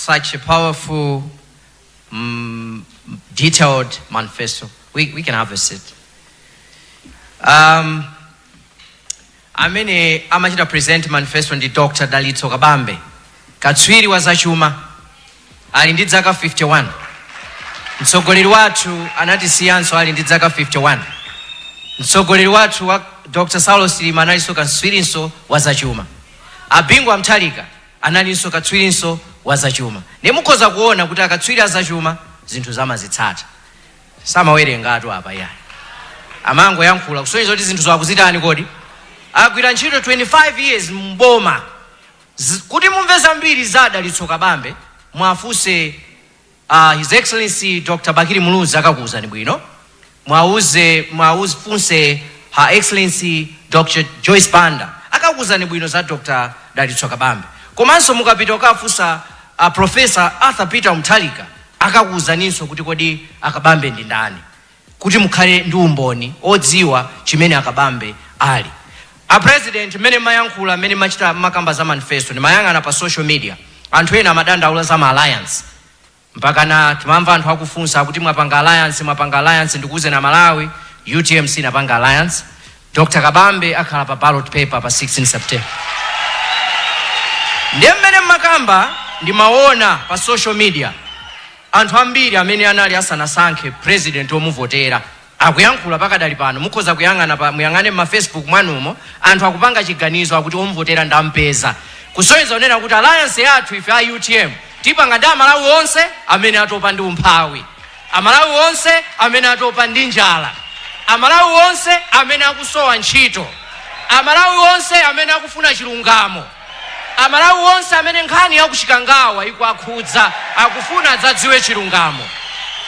Such a powerful, detailed manifesto. We can have a seat. Amene amachita present manifesto ndi Dr. Dalitso Kabambe, katswiri wa zachuma, ali ndi zaka 51. Mtsogoleri wathu anatisiyanso ali ndi zaka 51. Mtsogoleri wathu wa Dr. Saulos Chilima analinso katswirinso wa zachuma. A Bingu wa Mutharika analinso katswirinso wa zachuma. Ndiye mukhoza kuona kuti akatswiri a zachuma zinthu zamazitsata, samawerengatu apa yayi, amangoyankhula kusonyeza kuti zinthu zakuzitani. Kodi agwira ntchito 25 years mboma. Kuti mumve zambiri za Dalitso Kabambe, mwafunse His Excellency Dr. Bakili Muluzi, akakuwuzani bwino. Mwauze, funse Her Excellency Dr. Joyce Banda, akakuwuzani bwino za Dr. Dalitso Kabambe. Komanso mukapita kukafunsa Professor Arthur Peter Mutharika, akakuwuzaninso kuti kodi akabambe ndi ndani, kuti mukhale ndi umboni odziwa chimene akabambe ali. A President, mmene mayankhula, mmene machita makamba za manifesto, ndimayang'ana pa social media, anthu ena amadandaula za ma alliance, mpaka na timamva anthu akufunsa kuti mwapanga alliance, mwapanga alliance. Ndikuuze na Malawi, UTM sinapanga alliance. Dr. Kabambe akhala pa ballot paper pa 16 September. Ndiye mmene mmakamba, ndimaona pa social media anthu ambiri amene anali asanasankhe president omuvotera akuyankhula. Pakadali pano mukhoza kuyang'ana pa, muyang'ane ma Facebook mwanumo, anthu akupanga chiganizo, akuti omuvotera ndampeza, kusonyeza kunena kuti alliance yathu ife a UTM tipanga ndi Amalawi onse amene atopa ndi umphawi, Amalawi onse amene atopa ndi njala, Amalawi onse amene akusowa ntchito, Amalawi onse amene akufuna chilungamo, Amalawi onse amene nkhani yakuchikangawa ikuakhudza, akufuna adzadziwe chilungamo.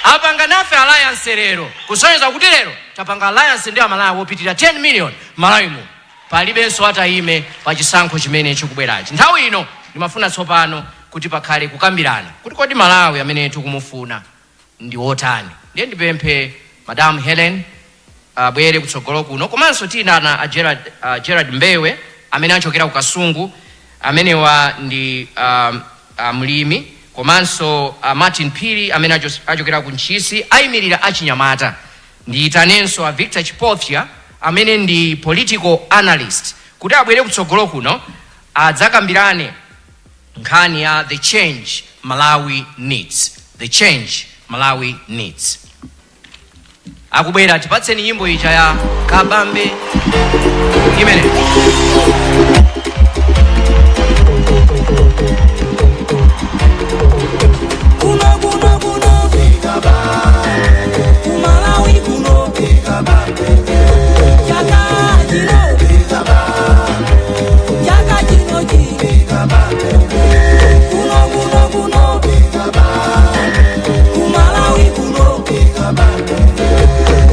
Apanga nafe alliance lero, kusonyeza kuti lero tapanga alliance ndi Amalawi opitirira 10 million Malawi muno. Palibenso atayime pa chisankho chimene chikubwerachi. Nthawi ino ndimafuna tsopano kuti pakhale kukambirana kuti kodi Malawi amene tikumufuna ndi otani. Ndiye ndipemphe Madam Helen abwere kutsogolo kuno, komanso tiyitana a Gerard Mbewe amene achokera ku Kasungu, amenewa ndi mlimi, komanso Martin Phiri amene achokera ku Ntchisi, ayimirira achinyamata. Ndiyitanenso a Victor Chipofya amene ndi political analyst kuti abwere kutsogolo kuno adzakambirane nkhani ya the change Malawi needs, the change Malawi needs. Akubwera, tipatseni nyimbo ija ya Kabambe imene. Kuno, kuno, kuno, kumalawi kuno, chaka chino, chaka chino chi, kuno, kuno, kuno, kumalawi kuno,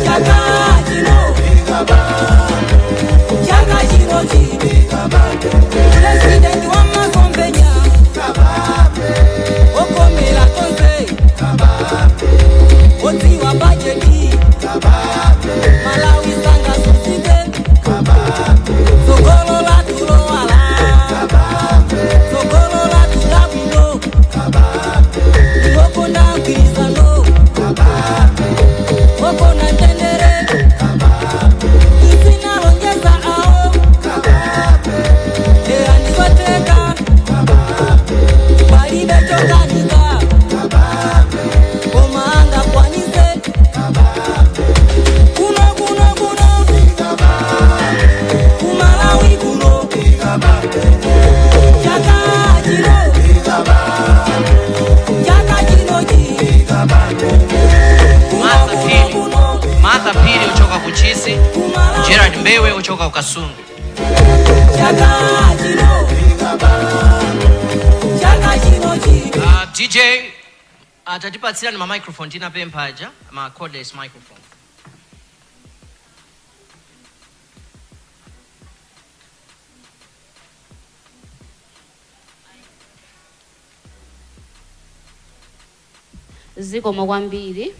chaka chino, chaka chino chi, president wa masomphenya okomela tonse, odziwa bajeti, Malawi sangasuzike, tsogolo latulowala, tsogolo latulabwino, okonda mgwirizano, okonda mtendere, isinalonjeza awo eya ndizoteka, palibe chokanika koma angakwanise. Kuno, kuno, kuno, kumalawi kuno, chaka chino, chaka chino chi, kuno, Martha kuno, Phiri. kuno, Martha Phiri ochoka ku Ntchisi, kumalawi, Gerard Mbewe ochoka ku Kasungu. Chaka chino, chaka chino chi. DJ, atatipatsirani ma microphone tinapempha aja, ma cordless microphone. Zikomo kwambiri.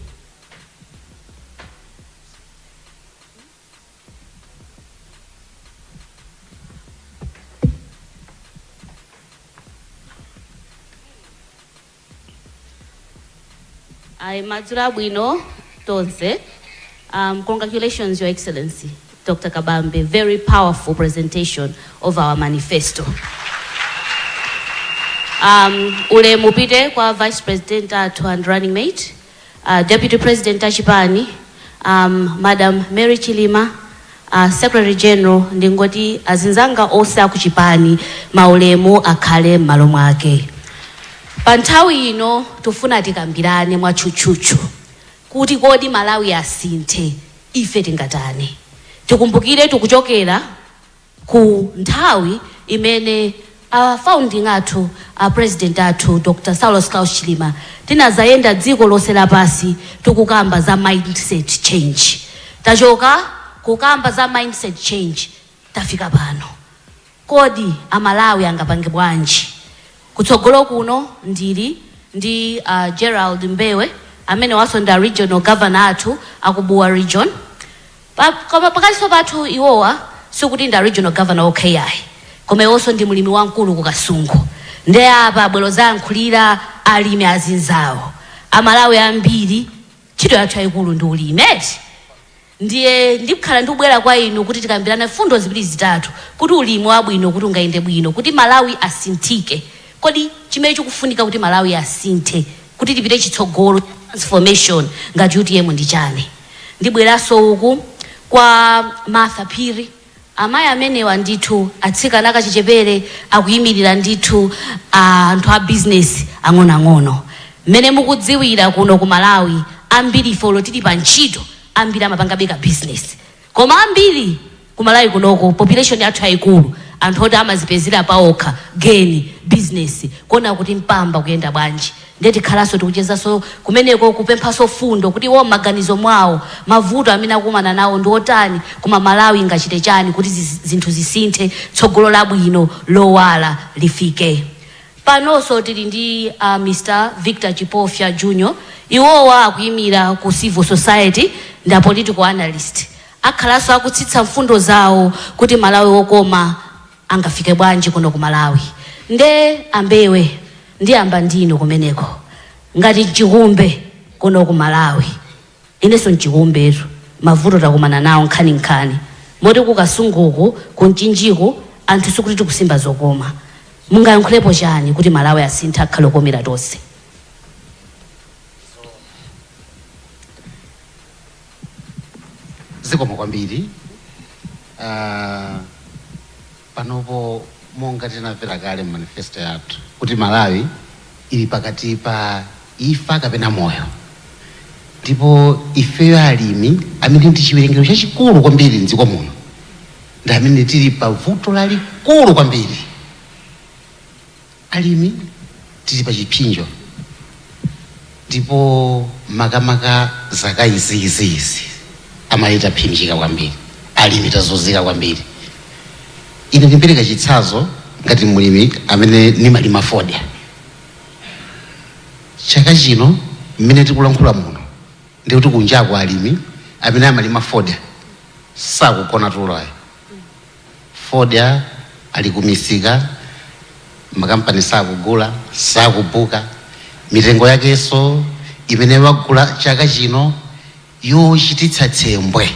Ayi, madzulo abwino tonse. Congratulations, Your Excellency, Dr. Kabambe. Very powerful presentation of our manifesto. Ulemu upite kwa Vice President athu and running mate, Deputy President achipani, Madam Mary Chilima, Secretary General, ndingoti azinzanga onse akuchipani, maulemu akhale m'malo mwake. Pa nthawi ino tifuna tikambirane mwatchutchutchu kuti kodi Malawi asinthe, ife tingatani? Tikumbukire tikuchokera ku nthawi imene a founding athu, a president athu, Dr. Saulos Klaus Chilima, tinazayenda dziko lonse lapasi tikukamba za mindset change. Tachoka kukamba za mindset change, tafika pano. Kodi Amalawi angapange bwanji kutsogolo kuno? Ndili ndi Gerald Mbewe amene wasonda regional governor athu akubuwa region. Koma pakatinso pathu iwowa sikuti ndi a regional governor okay ayi, koma iwonso ndi mlimi wamkulu ku Kasungu. Nde apa abwero zayankhulira alimi azinzawo. Amalawi ambiri ntchito yathu yayikulu ndi ulimi, eti? Ndiye ndikhala ndikubwera kwa inu kuti tikambirane fundo ziwiri zitatu kuti ulimi wabwino kuti ungayende bwino, kuti Malawi asinthike. Kodi chimene chikufunika kuti Malawi asinthe, kuti tipite chitsogolo, transformation, ngati UTM ndi chani? Ndibweranso uku kwa Martha Phiri. Amayi amenewa ndithu atsikana akachichepere akuyimirira ndithu anthu a business ang'onoang'ono. Mmene mukudziwira, kuno ku Malawi ambiri ifolo tili pa ntchito, ambiri amapanga ka business, koma ambiri ku Malawi kunoko, population yathu yayikulu, anthu oti amazipezera paokha geni business, kuona kuti mpamba kuyenda bwanji. Ndiye tikhalanso tikuchezanso kumeneko, kupemphanso fundo kuti iwo m'maganizo mwawo mavuto amene akumana nawo ndi otani, koma Malawi ingachite chani kuti zinthu zisinthe, tsogolo labwino lowala lifike. Panonso tili ndi Mr. Victor Chipofya Junior. Iwowa akuyimira ku civil society ndi a political analyst. Akhalanso akutsitsa mfundo zawo kuti Malawi wokoma angafike bwanji kuno ku Malawi. Nde ambewe, ndiyamba ndino kumeneko. Ngati mchikumbe kuno ku Malawi, inenso mchikumbetu, mavuto takumana nawo nkhaninkhani, moti kukasunguku, kumchinjiku, anthu sikuti tikusimba zokoma. Mungayankhulepo chani kuti Malawi asinthe, akhale okomera tonse? Zikomo kwambiri. Panopo monga tinamvera kale manifesto yathu kuti Malawi ili pakati pa imfa kapena moyo, ndipo ifeyo alimi amene ndi chiwerengero chachikulu kwambiri mdziko muno ndi amene tili pa vuto lalikulu kwambiri. Alimi tili pa chipsinjo, ndipo makamaka zaka iziiziizi amalita phinjika kwambiri, alimi tazunzika kwambiri. Ine ndimpereka chitsanzo ngati mlimi amene nimalima fodya. Chaka chino mmene tikulankhula muno, ndikuti kunjaku alimi amene amalima fodya sakugona tulo ayi. Fodya ali kumisika, makampani sakugula, sakubuka. Mitengo yakenso imene wagula chaka chino yochititsa tsembwe,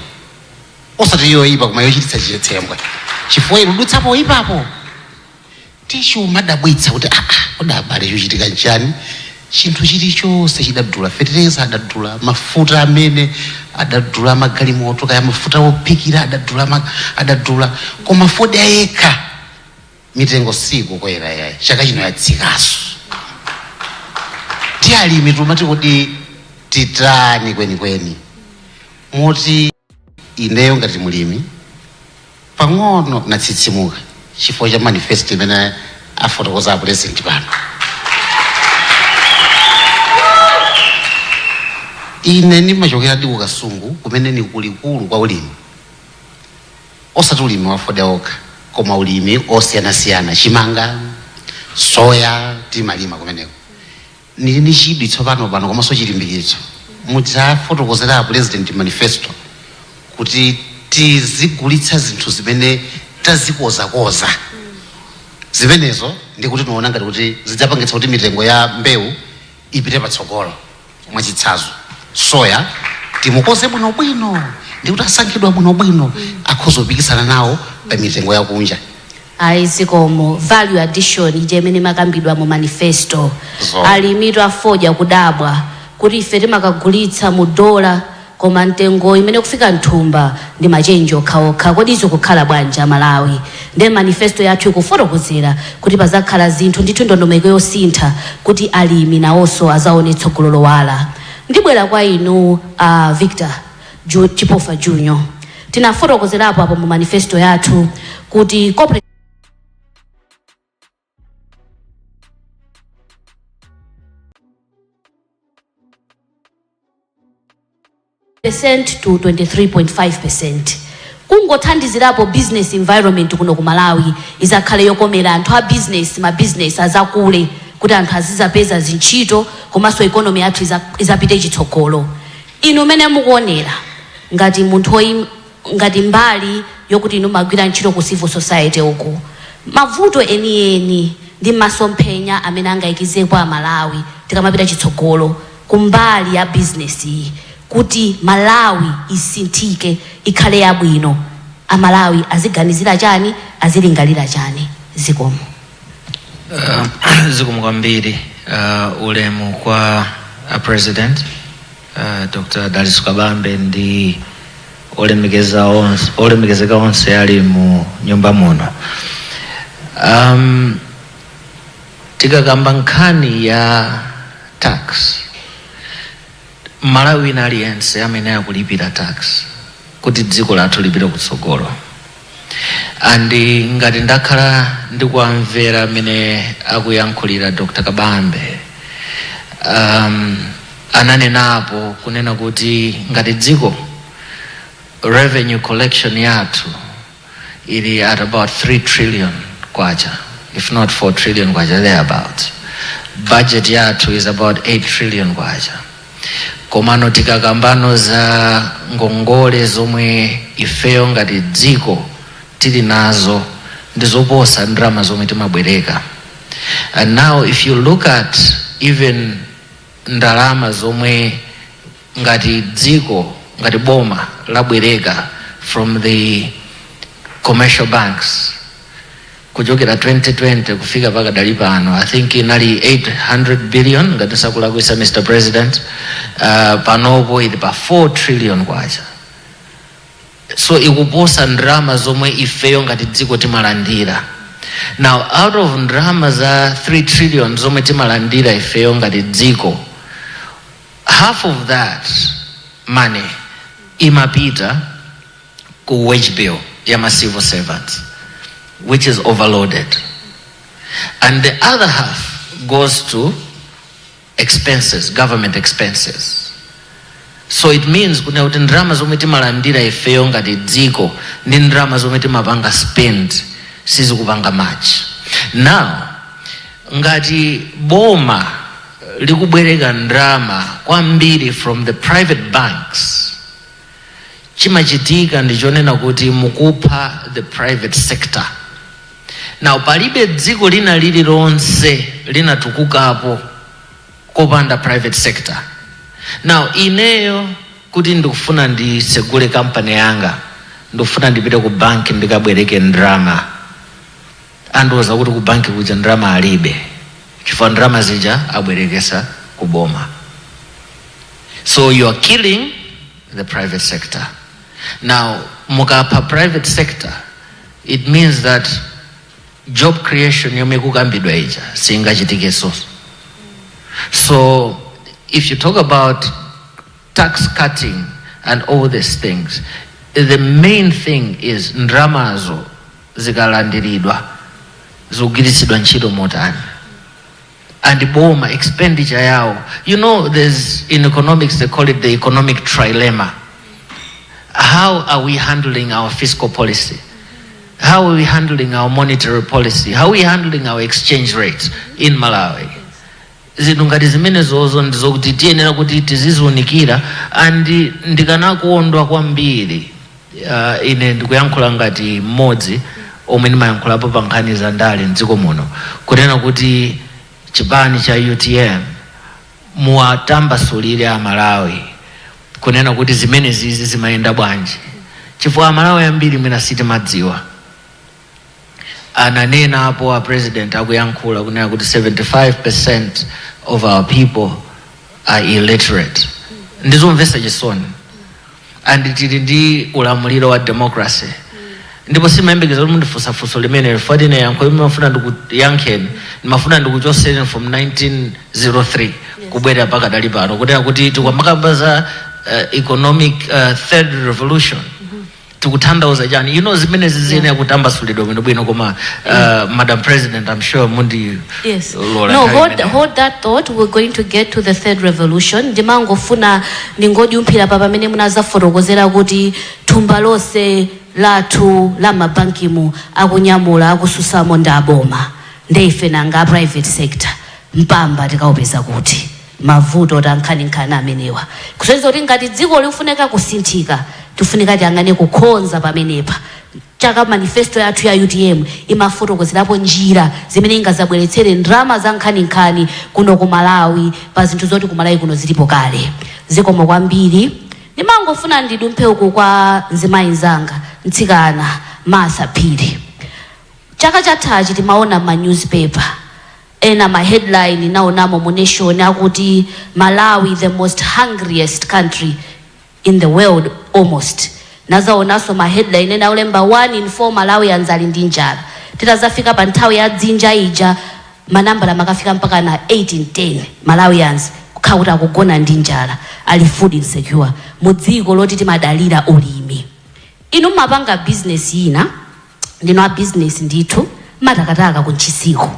osati yoyipa, koma yochititsa chitsembwe, chifukwa ikudutsapo ipapo tichumadabwitsa kuti aa, kodi abale chochitika nchani? Chinthu chilichonse chidadula, fetereza adadula, mafuta amene adadula, magalimoto kaya mafuta ophikira adadula, adadula, koma fodya yekha mitengo sikukwera yayi, chaka chino yatsikaso. Ti alimi tumati kodi titani kwenikweni? Moti ineyo ngati mulimi pang'ono natsitsimuka chifukwa cha manifesto imene afotokoza a president pano. Ine ndimachokera ndi ku Kasungu kumene ni kulikulu kwa ulimi, osati ulimi wa fodya okha, koma ulimi osiyanasiyana, chimanga, soya, timalima kumeneko. Ndili ndi chidwi tsopano pano komanso chilimbikitso mudzafotokozera a president manifesto kuti tizigulitsa zinthu zimene tazikozakoza. Zimenezo ndikuti tiona ngati kuti zidzapangitsa kuti mitengo ya mbewu ipite patsogolo. Mwachitsanzo, soya timukoze bwinobwino ndikuti asankhidwa bwinobwino, akhoza kupikisana nawo pa mitengo yakunja. Ayi, zikomo. Value addition ije imene imakambidwa mu manifesto. Alimitu afodya kudabwa kuti ife timakagulitsa mu dola, koma mtengo imene kufika mthumba ndi machenji okhaokha. Kodi izo kukhala bwanji, Amalawi? Nde manifesto yathu ikufotokozera kuti pazakhala zinthu ndithu, ndondomeko yosintha kuti alimi nawonso azaone tsogolo lowala. Ndibwera kwa inu, Victor Chipofa Junior. Tinafotokozerapo apo mu manifesto yathu kuti corporate percent to 23.5%, kungothandizirapo business environment kuno ku Malawi izakhale yokomera anthu a business, ma business azakule kuti anthu azizapeza zintchito, komanso economy yathu izapite chitsogolo. Inu mene mukuonera ngati munthu ngati mbali yokuti inu magwira ntchito ku civil society uku, mavuto enieni ndi masomphenya amene angayikizeko a Malawi tikamapita chitsogolo kumbali ya business iyi, kuti Malawi isinthike ikhale yabwino, Amalawi aziganizira chani, azilingalira chani? Zikomo. Zikomo kwambiri. Ulemu kwa President Dr. Dalitso Kabambe ndi olemekeza onse, olemekezeka onse ali mu nyumba muno. Tikakamba nkhani ya tax, Malawi wina aliyense amene akulipira tax kuti dziko lathu lipite kutsogolo. And ngati ndakhala ndikuwamvera amene akuyankhulira Dr. Kabambe, ananenapo kunena kuti ngati dziko revenue collection yathu ili at about 3 trillion kwacha, if not 4 trillion kwacha, thereabout. Budget yathu is about 8 trillion kwacha. Komano tikakambano za ngongole zomwe ifeyo ngati dziko tili nazo, ndi zoposa ndalama zomwe timabwereka. And now if you look at even ndalama zomwe ngati dziko, ngati boma labwereka from the commercial banks kuchokera 2020 kufika pakadali pano, I think inali 800 billion, ngati sakulakwisa, Mr. President, panopo ili pa 4 trillion kwacha. So ikuposa ndalama zomwe ifeyo ngati dziko timalandira. Now, out of ndalama za 3 trillion zomwe timalandira ifeyo ngati dziko, half of that money imapita ku wage bill ya ma civil servants, which is overloaded, and the other half goes to expenses, government expenses. So it means kuna kuti ndalama zomwe timalandira ifeyo ngati dziko ndi ndalama zomwe timapanga spend sizikupanga match. Now, ngati boma likubwereka ndalama kwambiri from the private banks, chimachitika ndichonena kuti mukupha the private sector. Now, palibe dziko lina lililonse linatukukapo kopanda private sector. Now, ineyo kuti ndikufuna nditsegule kampani yanga, ndikufuna ndipite ku banki ndikabwereke ndalama, andiuza kuti ku banki kuja ndalama alibe, chifukwa ndalama zija abwerekesa ku boma. So you are killing the private sector. Now, mukapha private sector, it means that job creation yomwe ikukambidwa ija singachitikenso. So if you talk about tax cutting and all these things, the main thing is ndalamazo zikalandiridwa zikugwiritsidwa ntchito motani, and boma expenditure yawo. There's, in economics they call it the economic trilemma. How are we handling our fiscal policy? How are we handling our monetary policy? How are we handling our exchange rates in Malawi? Zinthu ngati zimenezozo ndizokuti tiyenera kuti tiziziunikira. And ndikanakondwa kwambiri, ine ndikuyankhula ngati mmodzi omwe ndimayankhulapo pa nkhani za ndale mdziko muno, kunena kuti chipani cha UTM Muwatambasulire Amalawi kunena kuti zimene zizi zimayenda bwanji, chifukwa Amalawi ambiri mwina sitimadziwa. Ananena apo a president akuyankhula kunena kuti 75% of our people are illiterate. Ndizomvetsa chisoni, and tili ndi ulamuliro wa democracy, ndipo simayembekeza kuti mundifunsa funso limene fati ine yankho imafuna ndikuyankheni, ndimafuna ndikuchoseni from 1903 kubwera pakadali pano, kunena kuti tikamakamba za economic third revolution tikutanthauza chani. Zimene ziziyenera kutambasulidwa bwinobwino, koma Madam President, I'm sure mundi Yes. lola No, nthawi hold, imeneyo. hold that thought. We're going to get to the third revolution. Ndimangofuna ndingodumphira pa pamene munazafotokozera kuti thumba lonse lathu la mabankimu akunyamula, akususamo ndi aboma. Nde ife nanga private sector mpamba tikaupeza kuti? Mavuto tankhaninkhani amenewa, kusonyeza kuti ngati dziko likufunika kusinthika, tifunika tiyang'ane kukhonza pamenepa. Chaka manifesto yathu ya UTM imafotokozerapo njira zimene ingazabweretsere ndalama za nkhaninkhani kuno ku Malawi pa zinthu zoti ku Malawi kuno zilipo kale. Zikomo kwambiri. Ndimangofuna ndidumphe uku kwa mzimayi mzanga, mtsikana Martha Phiri. Chaka chathachi timaona ma newspaper ena, ma headline naonamo mu Nation akuti Malawi, the most hungriest country in the world almost. Nazaonanso ma headline ena olemba "1 in 4 Malawians ali ndi njala". Titazafika pa nthawi ya dzinja ija, manambala makafika mpaka na 8 in 10 Malawians kukhala kuti akugona ndi njala, ali food insecure, mu dziko loti timadalira ulimi. Inu mumapanga business ina, ndino a business ndithu, matakataka kuntchisiko.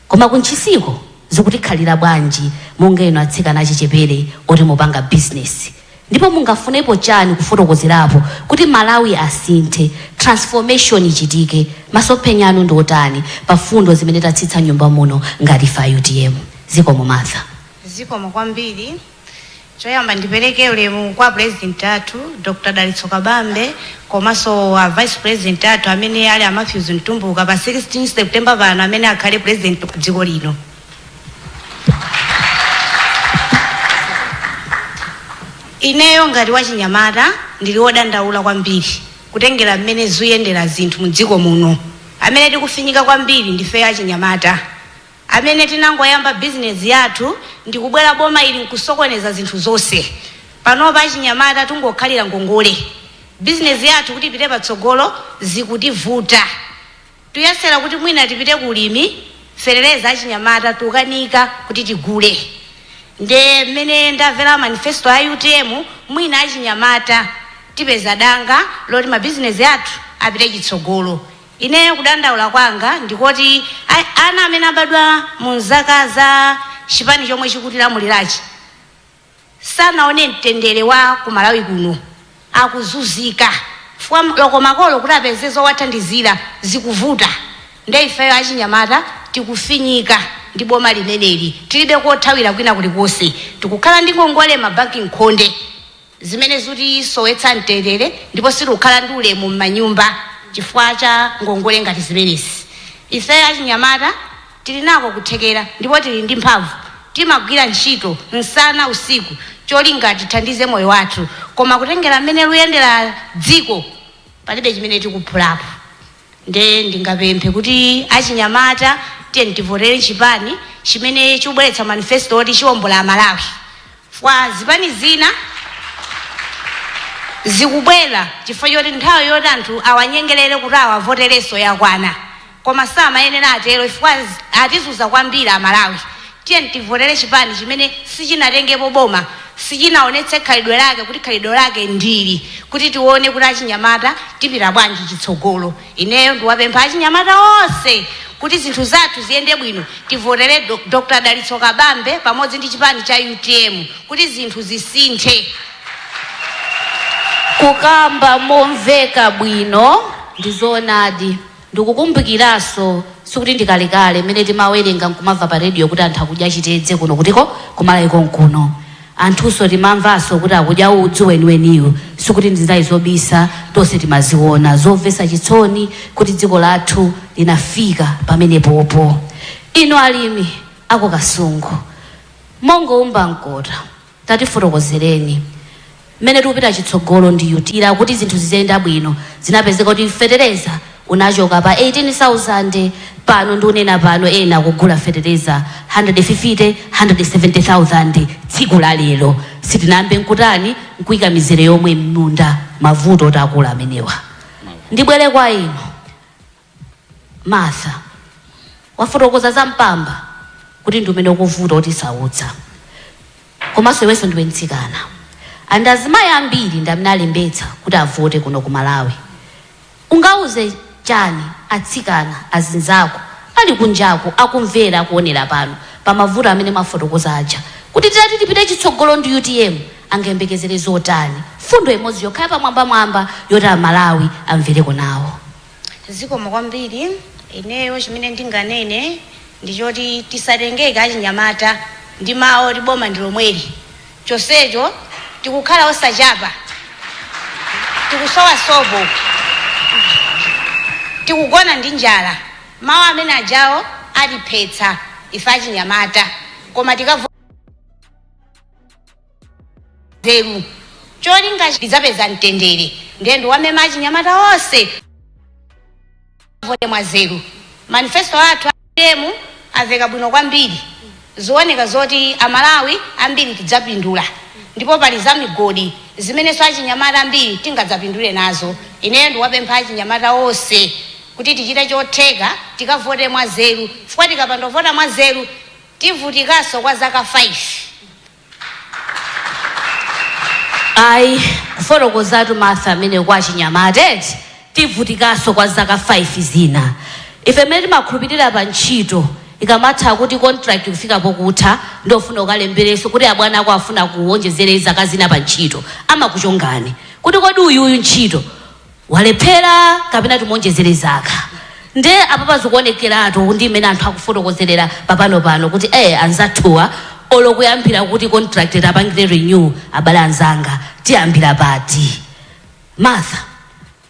Koma kuntchisiko zikutikhalira bwanji monga inu atsikana achichepere oti mupanga business, ndipo mungafunepo chani kufotokozerapo kuti Malawi asinthe, transformation ichitike? Masomphenya anu ndi otani pa fundo zimene tatsitsa nyumba muno ngati fa UTM? Zikomo, Martha. Zikomo kwambiri. Choyamba ndipereke ulemu kwa president athu Dr. Dalitso Kabambe, komanso a vice president athu amene ali a Matthews Mtumbuka, pa 16 September pano amene akhale president wa dziko lino. Ineyo ngati wachinyamata ndili wodandaula kwambiri kutengera mmene zikuyendera zinthu mu dziko muno. Amene tikufinyika kwambiri ndife achinyamata amene tinangoyamba bizinesi yathu, ndikubwera boma ili nkusokoneza zinthu zonse. Panopa achinyamata tungokhalira ngongole. Bizinesi yathu kuti ipite patsogolo zikutivuta. Tuyesera kuti mwina tipite kulimi fetereza, achinyamata tukanika kuti tigule. Nde mmene ndamvera manifesto a UTM, mwina achinyamata tipeza danga loti mabizinesi athu apite chitsogolo. Ineyo kudandaula kwanga ndikoti ana amene abadwa mu zaka za chipani chomwe chikutilamulirachi sanaone mtendere wa ku Malawi kuno, akuzunzika chifukwa loko makolo kuti apeze zowathandizira zikuvuta. Nde ifeyo achinyamata tikufinyika ndi boma limeneli, tilibe kothawira kwina kulikonse. Tikukhala ndi ngongole mabanki nkhonde zimene zitisowetsa mtendere, ndipo sitikukhala ndi ulemu m'manyumba chifukwa cha ngongole ngati zimenezi. Ifeyo achinyamata tili nako kuthekera ndipo tili ndi mphamvu, timagwira ntchito msana usiku cholinga tithandize moyo wathu, koma kutengera mmene luyendera dziko palibe chimene tikuphulapo. Nde ndingapemphe kuti achinyamata tiye tivotere chipani chimene chikubweretsa manifesto oti chiwombola Amalawi, kwa zipani zina zikubwera chifukwa choti nthawi yoti anthu awanyengerere kuti awavoterenso yakwana, koma samayenera atero chifukwa atizunza kwambiri Amalawi. Tiye tivotere chipani chimene sichinatengepo boma, sichinaonetse khalidwe lake kuti khalidwe lake ndili, kuti tione kuti achinyamata tipita bwanji chitsogolo. Ineyo ndiwapempha achinyamata onse kuti zinthu zathu ziyende bwino, tivotere Dr. Dalitso Kabambe pamodzi ndi chipani cha UTM kuti zinthu zisinthe. Kukamba momveka bwino, ndi zoonadi. Ndikukumbukiranso, sikuti ndikalekale mmene timawerenga nkumamva pa radio kuti anthu akudya chitedze kuno kutiko kumalawi konkuno. Anthunso timamvanso kuti akudya udzu weniweniwo. Sikuti ndinzayi zobisa, tonse timaziona. Zomvetsa chitsoni kuti dziko lathu linafika pamenepopo. Inu alimi akukasungu, Mongoumba mkota, tatifotokozereni mmene tikupita chitsogolo ndi UTM kuti zinthu ziziyenda bwino. Zinapezeka kuti fetereza unachoka pa 18,000, pano ndiunena pano ena kugula fetereza 150, 170,000 tsiku la lero. Sitinambe nkutani nkuyika mizere yomwe m'munda, mavuto otakula amenewa. Ndibwere kwa inu Martha, wafotokoza za mpamba kuti ndi umene ukuvuta utisautsa, komanso iwenso ndiwe mtsikana and azimayi ambiri ndi amene alembetsa kuti avote kuno ku Malawi. Ungauze chani atsikana azinzako ali kunjako akumvera, akuonera pano pa mavuto amene mafotokoza aja, kuti titati tipite chitsogolo ndi UTM angayembekezere zotani? Fundo imodzi yokhala pamwambamwamba yoti Amalawi amvereko nawo. Zikomo kwambiri. Ineyo chimene ndinganene ndichoti tisatengeke achinyamata ndi mawu oti boma ndi lomweli, chonsecho tikukhala osachapa, tikusowa sopo, tikugona ndi njala. Mawu amene ajawo atiphetsa ife achinyamata, koma tikavote mwanzeru cholinga tidzapeza mtendere. Ndiye ndiwamema achinyamata onse vote mwanzeru. Manifesto athu a UTM aveka bwino kwambiri, zioneka zoti Amalawi ambiri tidzapindula, ndipo pali za migodi zimenenso achinyamata ambiri tingadzapindule nazo. Ineyo ndiwapempha achinyamata onse kuti tichite chotheka, tikavote mwanzeru, chifukwa tikapanda kuvota mwanzeru tivutikanso kwa zaka 5. Ayi, kufotokozatu Martha amene kwa achinyamata eti tivutikanso kwa zaka 5 zina. Ife mmene timakhulupirira pa ntchito, ikamatha kuti contract kufika pokutha, ndofuna ukalembereso kuti abwana ako afuna kuwonjezere zaka zina pa ntchito, amakuchongani kuti kodi uyuyu ntchito walephera kapena timuonjezere zaka? Nde apo pazikuonekeratu ndi mmene anthu akufotokozerera papano kuti anzathuwa olo kuyambira kuti contract tapangire renew, abale anzanga, tiyambira pati? Martha,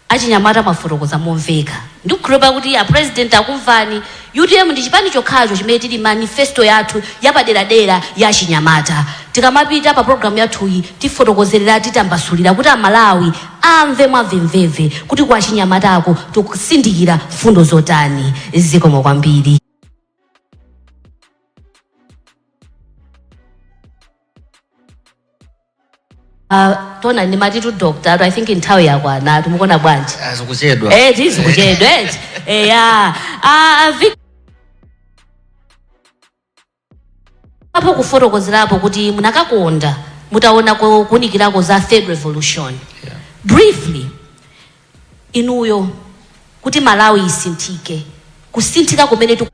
achinyamata mafotokoza momveka, ndikukhulupirira kuti a president akumvani. UTM ndi chipani chokhacho chimene tili manifesto yathu yapaderadera ya chinyamata. Tikamapita pa programu yathuyi tifotokozerera, titambasulira kuti Amalawi amve mwamvemvemve kuti kwa chinyamatako tikusindikira fundo zotani. Zikomo kwambiri. Tona ndimatitu doctor, I think nthawi yakwana, tumukuona bwanji? Azikuchedwa. Tizikuchedwa eti. Eya, apo kufotokozerapo kuti munakakonda mutaona kuwunikirako za third revolution. Briefly, inuyo kuti Malawi isinthike, kusinthika kumene pa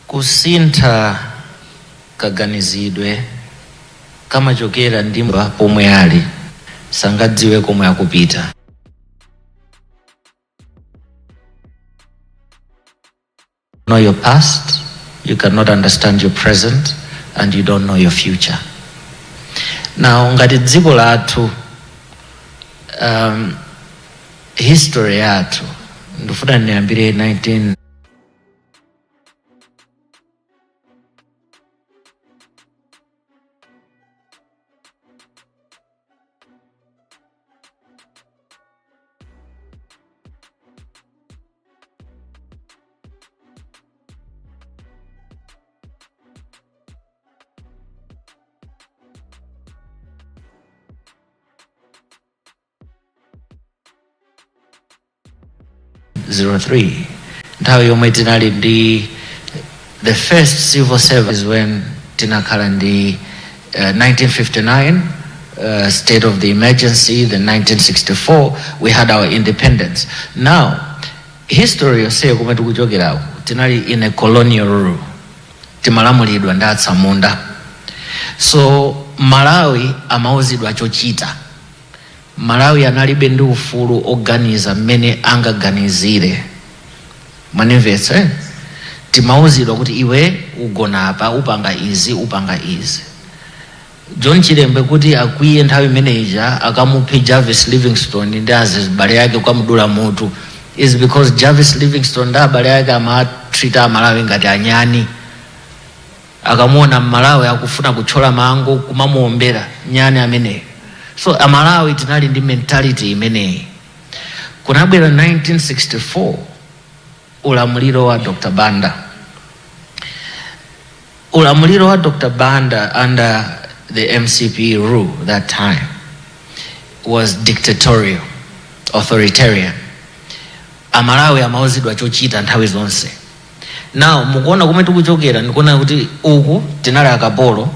Kusintha kaganizidwe kamachokera ndi pomwe ali, sangadziwe komwe akupita. Know your past, you cannot understand your present, and you don't know your future. Now, ngati dziko lathu, history yathu, ndifuna ndiyambire 19 1903, nthawi yomwe tinali ndi the first civil service, when tinakhala ndi 1959 state of the emergency, then 1964 we had our independence. Now, history yonseyo kumene tikuchokerako, tinali in a colonial rule, timalamulidwa ndi atsamunda. So Malawi amauzidwa chochita. Malawi analibe ndi ufulu oganiza mmene angaganizire. Manimvetsa, eh? Timauzidwa kuti iwe ugona apa, upanga izi, upanga izi. John Chilembwe kuti akwiye nthawi imeneija akamuphe Jarvis Livingstone ndi azibale yake kukamudula mutu is because Jarvis Livingstone ndi abale ake amatreata Amalawi ngati anyani. Akamuona Mmalawi akufuna kuthyola mango, kumamuombera nyani ameneyo. So Amalawi tinali ndi mentality imeneyi. Kunabwera 1964, ulamuliro wa Dr Banda. Ulamuliro wa Dr Banda under the MCP rule that time was dictatorial, authoritarian. Amalawi amauzidwa chochita nthawi zonse. Now mukuona kumene tikuchokera, ndikuona kuti uku tinali akapolo,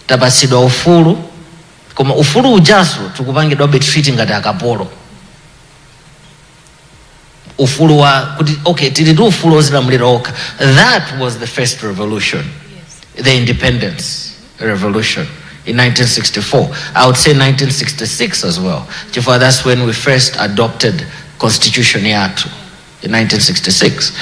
tapatsidwa ufulu, koma ufulu ujaso tikupangidwabe treat ngati akapolo. Ufulu wa kuti okay, tili ndi ufulu ozilamulira okha, that was the first revolution, the independence revolution in 1964. I would say 1966 as well, chifukwa that's when we first adopted constitution yathu in 1966.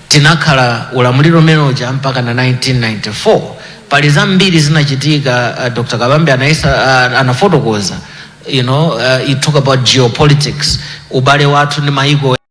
Tinakhala ulamuliro umene mpaka na 1994. Pali zambiri zinachitika. Dr Kabambe anaisa, anafotokoza, he talk about geopolitics, ubale wathu ndi maiko.